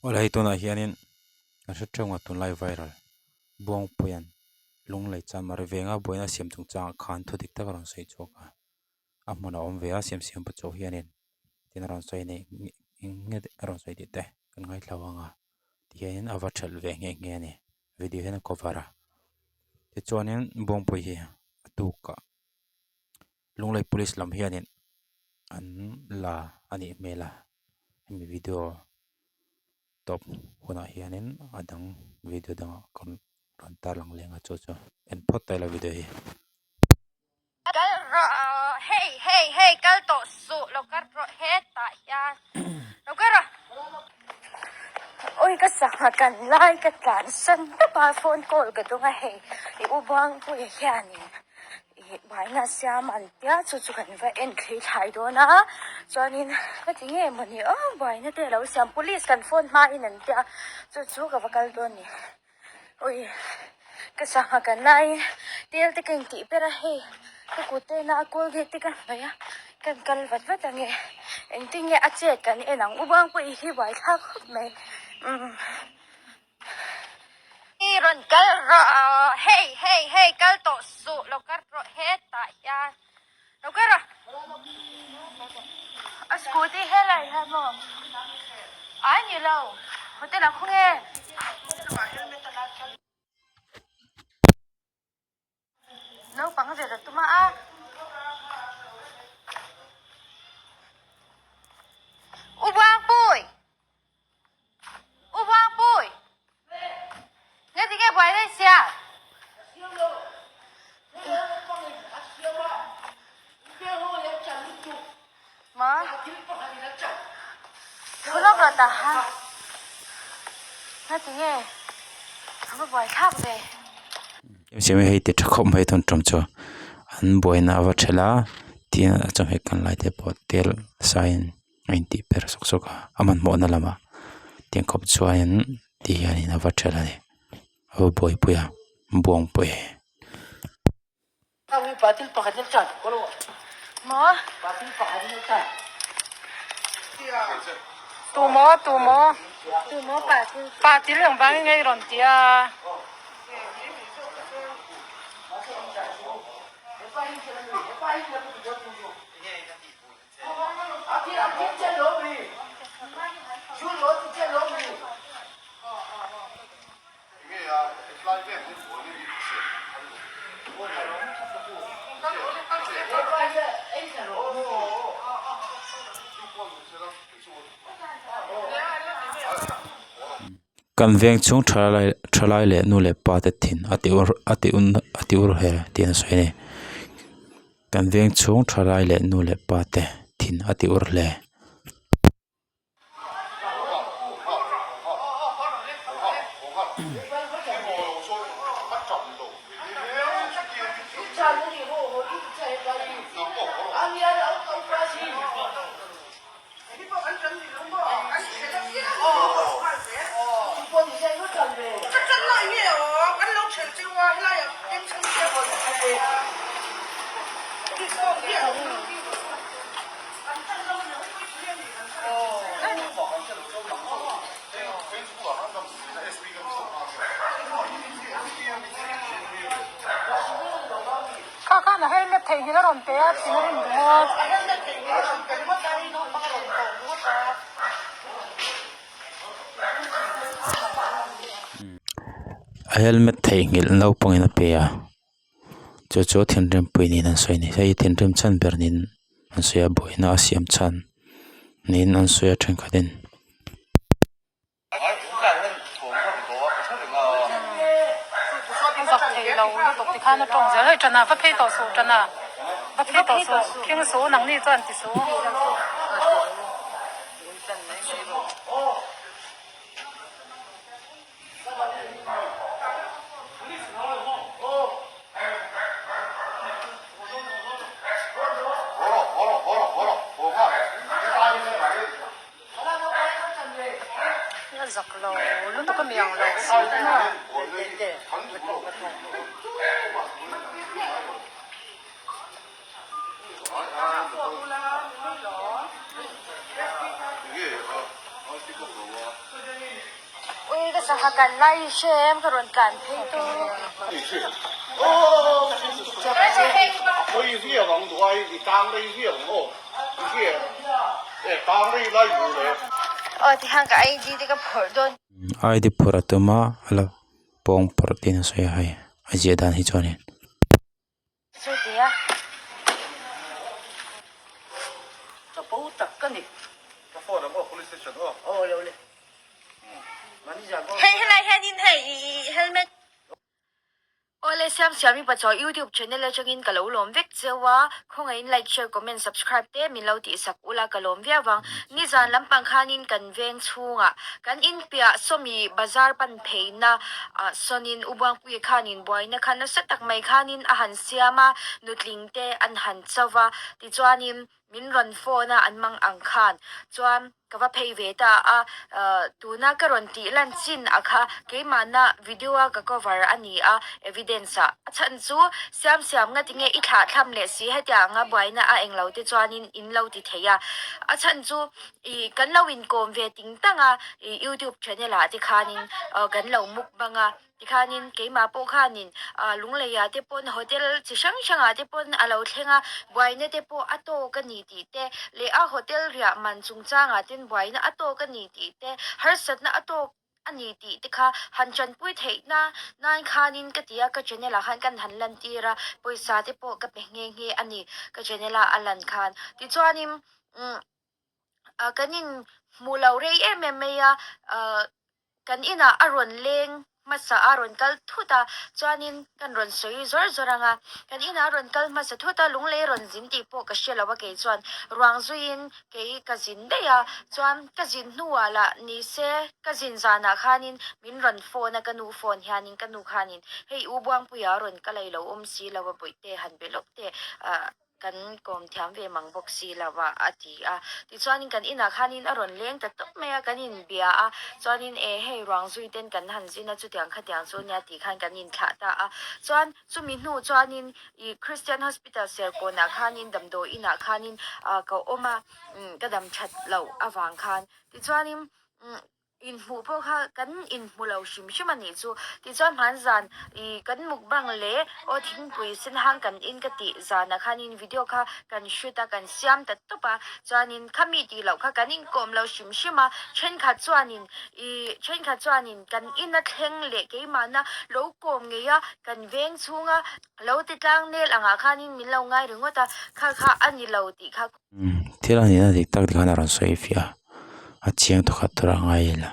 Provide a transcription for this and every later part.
Awle hei tunah hianin kan hre theuh ang tunlai viral Buangpuia'n Lunglei Chanmari venga buaina a siam chungchangah khan thu dik tak a rawn sawi chhuak a, a hmun a awm ve a Siamsiam Pachuau hianin tin a rawn sawi a ni eng nge a rawn sawi tih te kan ngaithla vang a tihianin a va thelh ve nghe nghe a ni video hian a cover a tichuanin Buangpui hi a tukah Lunglei police lam hianin an la a nih hmel a hemi video tawp hunah hianin a dang video dangah kan rawn tarlang leh ang a chu chu en phawt ta ila video hi. Kal rawh hei hei hei kal tawh suh lo kal rawh hetah hian lo kal rawh. Awi ka sangha kan lai ka tlansan tawp a phone call ka dawng a hei i u Buangpuia hianin Ih buaina siam an tia chu chu kan va en thlei thlai dawn a chuanin ka ti nge mawni aw buaina te alo siam police kan phone hma in an tia chu chu ka va kal dawn ni ui ka sangha kan laiin tel te ka intih ber a hei ka kut te ina a colgate te ka hnawih a kan kal vat vat ange engtin nge a chet kan en ang u Buangpuii hi buaithlak khawp mai umm. I rawn kal rawh hei hei hei kal tawh suh lo kal rawh hetah hian lo kal rawh a scooty helai hian maw ai ni lo hotel ah khawnge. Naupang zir a tum a. U Buangpui! U Buangpui! Nge ti nge buai rei sia? Ma? Thu lawk rawh ta ha. Nge ti nge? A va buai thlak ve. Siam hi hei ti tha khawp mai tun tum chu an buaina a va thelh a tin a chawhmeh kan lai te pawh tel sain a intih per sawk sawk a a hmanhmawhna lamah tiang khawp chuanin ti hianin a va thelh a ni a va buaipui a buangpui. Tumaw tumaw patil ang vangin nge i rawn ti a. Kan veng chhung thalai thalai leh nu leh pa te thin a ti ur a ti un a ti ur hle tih an sawi a ni kan veng chhung thalai leh nu leh pa te thin a ti ur hle. Kha khan a helmet theihnghilh a rawn pe a thin a rin ringawt. A helmet theihnghilh naupangin a pe a. Chu chu thinrim pui niin an sawi a ni hei thinrim chhan ber niin an sawi a buaina a siam chhan niin an sawi a thenkhatin. A zak thei lo lutuk tikhan a tawng zel hei tana va phei tawh suh tana va phei tawh suh khing suh nangni chuan ti suh. A zak lo lutuk a mi ang lo si maw. Ka sangha kan lai i hre em ka rawn tlan phei tu. Aw tikhan ka ID te ka phawrh dawn. ID phawrh a tum a a la pawng phawrh tiin a sawi a hei a ziah dan hi chuanin. Chu tia. Chapo tak ka ni. Ka phone ang aw police station aw. Aw lo le. Mani zan aw. Hei helai hianin hei i helmet. Awle Siam Siami Pachaw YouTube channel atangin ka lo lawm vek cheu a, khawngaihin like share comment subscribe te min lo tihsak ula ka lawm viau ang. Nizan lampang khanin kan veng chhungah kan inpiah sawmi bazar pan pheina ah sawnin U Buangpuia khanin buaina kha nasa tak mai khanin a han siam a, nutling te an han cho va, tichuanin min rawn phone a an mang ang khan chuan ka va phei ve ta a, tuna ka rawn tih lan chin a kha keimahna video a ka cover a ni a evidence ah a chhan chu siam siam nga tinge i thlah thlam leh si hetiang anga buaina a englo te chuanin in lo ti thei a, a chhan chu ih kan lo inkawm ve ting tang a ih youtube channel ah te khanin kan lo mukbang a. Tikhanin keimah pawh khanin Lungleiah te pawn hotel chi hrang hrangah te pawn a lo thleng a, buaina te pawh a tawk a ni tih te leh a hotel riah man chungchangah ten buaina a tawk a ni tih te, harsatna a tawk a ni tih te kha han tanpui theih na nan khanin ka ti a, ka channel ah khan kan han lan tir a, pawisa te pawh ka pe nghe nghe a ni ka channel a a lan khan. Tichuanin umm kan in hmuh loh rei em em mai a, Kan inah a rawn leng hmasa a rawn kal thut a, chuanin kan rawn sawi zawr zawr ang a. Kan inah a rawn kal hmasa thut a, lunglei rawn zin tih pawh ka hre lo a kei chuan ruang zuiin kei ka zin daih a, chuan ka zin hnuah lah ni se ka zin zanah khanin min rawn phone a, ka nu phone hianin ka nu khanin hei U Buangpuia a rawn kal a i lo awm si lo a bawihte han be lawk teh ah Kan kawm thiam ve mang bawk si lo a, a ti a. Tichuanin kan inah khanin a rawn leng ta tawp mai a, kan inbia a. Chuanin e hei ruang zui ten kan han zin a, chutiang khatiang chu nia tih khan kan inthlah ta a. Chuan chumi hnu chuanin i Christian Hospital Serkawnah khanin damdawi inah khanin ka awm a, ka dam that loh avang khan. Tichuanin Inhmuh pawh kha kan inhmu lo hrim hrim a nih chu. Tichuan hman zan i kan mukbang leh aw thingpui sen hang kan in ka tih zanah khanin video kha kan shoot a, kan siam ta tawp a. Chuanin khami tih loh kha kan inkawm lo hrim hrim a. Thenkhat chuanin i thenkhat chuanin kan ina thleng leh keimahna lo kawm ngei a, kan veng chhunga lo ti tlang nel angah khanin min lo ngai ringawt a, kha kha a ni lo tih kha. Thil a nihna dik tak tikhan a rawn sawi fiah a, a chiang thawkhat tur a ngai ila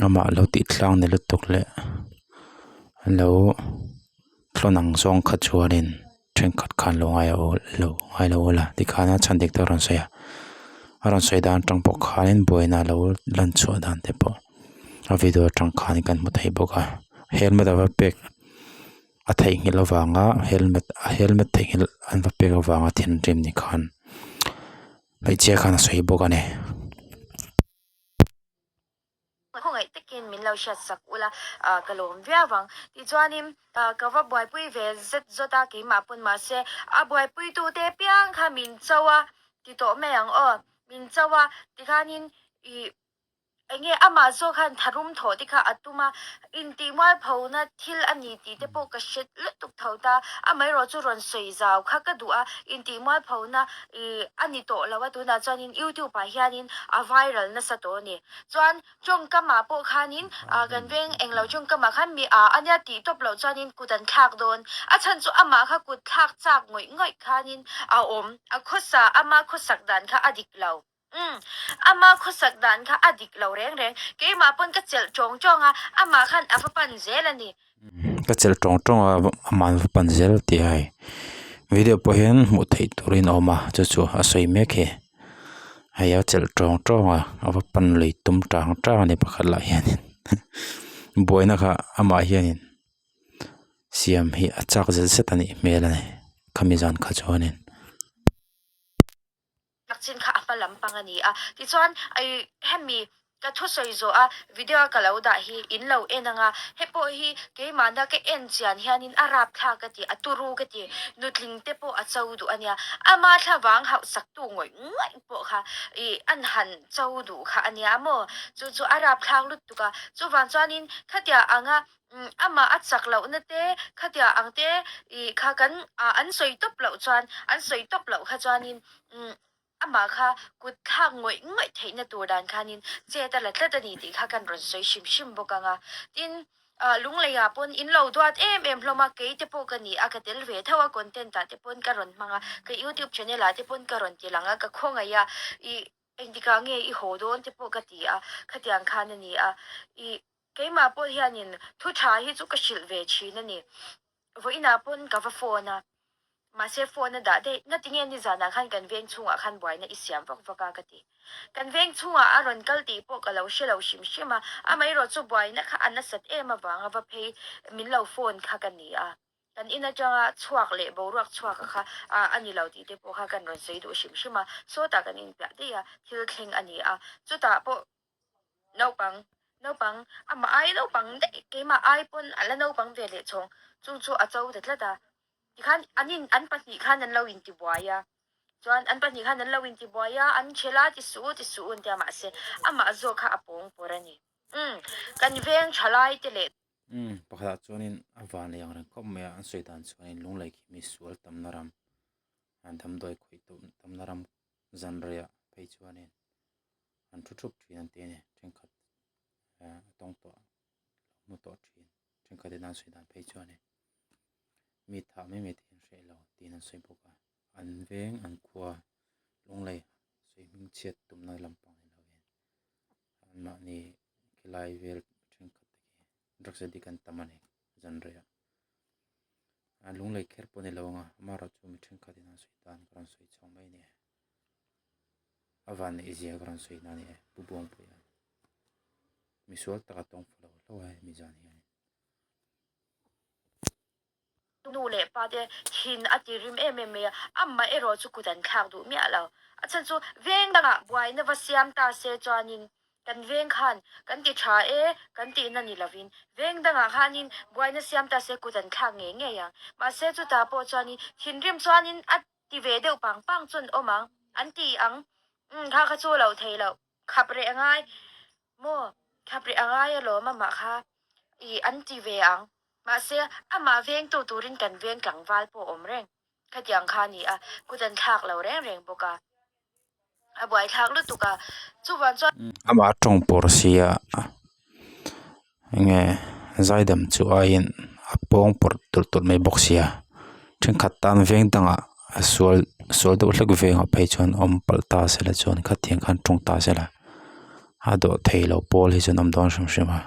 amah lo tih tlang ni lutuk leh lo tlawn ang zawng kha chuanin thenkhat khan lo ngai lo ngai lo ula tikhan a chhan dik tak a rawn sawi a, a rawn sawi dan atang pawh khanin buaina lo lan chhuah dan te pawh a video atang khan kan hmu thei bawk a helmet a va pek. A theihnghilh avanga helmet a helmet theihnghilh an va pek avanga thinrim ni khan hmeichhia khan a sawi bawk a ni. Khawngaih takin min lo hriat sak ula ah ka lawm viau ang tichuanin ah ka va buaipui ve zet zawt a keimah pawn mahse a buaipui tute apiang kha min cho a ti tawh mai ang aw min cho a tikhanin ih Enge amah zawk khan tharum thawh te kha a tum a, intih mualphona thil a ni tih te pawh ka hre lutuk tho ta. Amaherawh chu rawn sawi zau kha ka duh a, intih mualphona ih a ni tawh lo a, tunah chuanin YouTube ah hianin a viral nasa tawh a ni. Chuan tawngkamah pawh khanin ah kan veng englo tawngkamah khan mi ah a nia tih tawp loh chuanin kut an thlak dawn. A chhan chu amah kha kut thlak chak ngawih ngawih khanin a awm, a khawsa ama khawsak dan kha a dik lo. Umm, ama khawsak dan kha a dik lo reng reng. Keimah pawn ka chelh tawng tawng a, amah khan a va pan zel a ni. Ka chelh tawng tawng a, amah an va pan zel tih a hei. Video pawh hian hmuh theih turin a awm a, chu chu a sawi mek hi. Hei a chelh tawng tawng a, a va pan lui tum tang tang a ni pakhat lah hianin buaina kha amah hianin siam hi a chak zet zet a nih hmel a ni khami zan kha chuanin. Vaccine kha a hma lampang a ni a, tichuan hemi Ka thusawi zawh a video a ka lo dah hi in lo en ang a, he pawh hi keimahna ka en chian hianin a rapthlak ka ti, a turu ka ti, nutling te pawh a cho duh a nia, ama thlavang hauh saktu ngawih ngawih pawh kha ih an han cho duh kha a nia maw, chu chu a rapthlak lutuk a, chuvang chuanin khatia anga amah a chak lohna te khatia ang te ih kha kan an sawi tawp loh chuan an sawi tawp loh kha chuanin umm. Amah kha kut thlak ngawih ngawih theihna tur dan khanin chet a la tlat a ni tih kha kan rawn sawi hrim hrim bawk ang a. Tin, Lungleiah pawn in lo duat em em hlawm a, kei te pawh ka ni a, ka tel ve tho a, content ah te pawn ka rawn hmang a, ka youtube channel ah te pawn ka rawn ti lang a, ka khawngaih a, ih engtikah nge i haw dawn te pawh ka ti a, khatiang khan a ni a, ih keimah pawh hianin thu tha hi chu ka hrilh ve thin a ni. Vawiinah pawn ka va phone a, mahse phone a dah daih, ngatinge nizanah khan kan veng chhungah khan buaina i siam vak vak a ka ti. Kan veng chhungah a rawn kal tih pawh ka lo hre lo hrim hrim a, amaherawh chu buaina kha a nasat em avanga va phei min lo phone kha ka ni a, kan in atanga chhuak leh boruak chhuak a kha a ni lo tih te pawh kha kan rawn sawi duh hrim hrim a, sawtah kan inpiah daih a, thil thleng a ni a, chutah pawh Naupang, naupang, amah ai naupang daih, keimah ai pawn a la naupang ve leh chhawng, chung chu a cho ta tlat a. Tikhan an in, an pahnih khan an lo intibuai a, chuan an pahnih khan an lo intibuai a, an chhel a, ti suh u, ti suh u an ti a, mahse amah zawk kha a pawng pawr a ni. Umm, kan veng thalai te leh. Umm, pakhatah chuanin a van leh ang reng khawp mai a, an sawi dan chuanin Lunglei khi mi sual tamna ram, damdawi khawih tamna ram zanreiah phei chuanin an thu thup thin an ti a ni thenkhat eh a tawng tawh lo hmu tawh thin thenkhat in an sawi dan phei chuan mi thah mai mai te hi an hreh lo tiin an sawi bawk a an veng an khua lunglei sawi hming chhiat tumna lampang ni lo in anmahni khilai vel thenkhat te khi drugs addict an tam a ni zanreiah a lunglei kher pawh a ni lo ang a amaherawhchu mi thenkhat in an sawi dan ka rawn sawi chhuak mai a ni e. A van neih zia ka rawn sawi na a ni e Pu Buangpuia misual taka tawng fu lo hlauh a hemi zan hian. Nu leh pa te thin a ti rim em em mai a, amah erawh chu kut an thlak duh miah lo. A chhan chu veng dangah buaina va siam ta se chuanin kan veng khan kan ti tha e kan tihna ni lovin veng dangah khanin buaina siam ta se kut an thlak ngei ngei ang. Mahse chutah pawh chuanin thinrim chuanin a Ti ve deuh pang pang chuan awm ang, an ti ang. Umm kha kha chu lo thei loh, khap reh a ngai maw, khap reh a ngai alawm amah kha ih an ti ve ang. Mahse amah vengtu turin kan veng tlangval pawh awm reng khatiang kha a ni a, kut an thlak lo reng reng bawk a. A buaithlak lutuk a, chuvang chuan. Amah tawng pawr sia enge zaidam chu aiin a pawng pawrh tulh tulh mai bawk sia thenkhat tan veng dangah a sual sual deuh hlek vengah phei chuan awm palh ta sela chuan khatiang khan tawng ta sela a dawh thei lo pawl hi chuan awm dawn hrim hrim a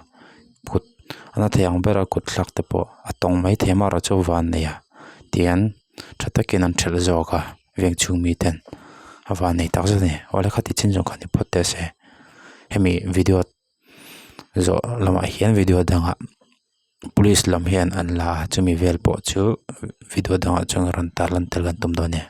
kut a na thei ang bera kut thlak te pawh a tawng maithei amaherawhchu van nei a tihian tha takin an thelh zawk a. Veng chhung mi ten a van nei tak zet a ni awle khati chin zawng kha ni phawt teh se hemi video zawh lamah hian video dangah police lam hian an la a chumi vel pawh chu video dangah chuan rawn tar lan tel kan tum dawn a ni.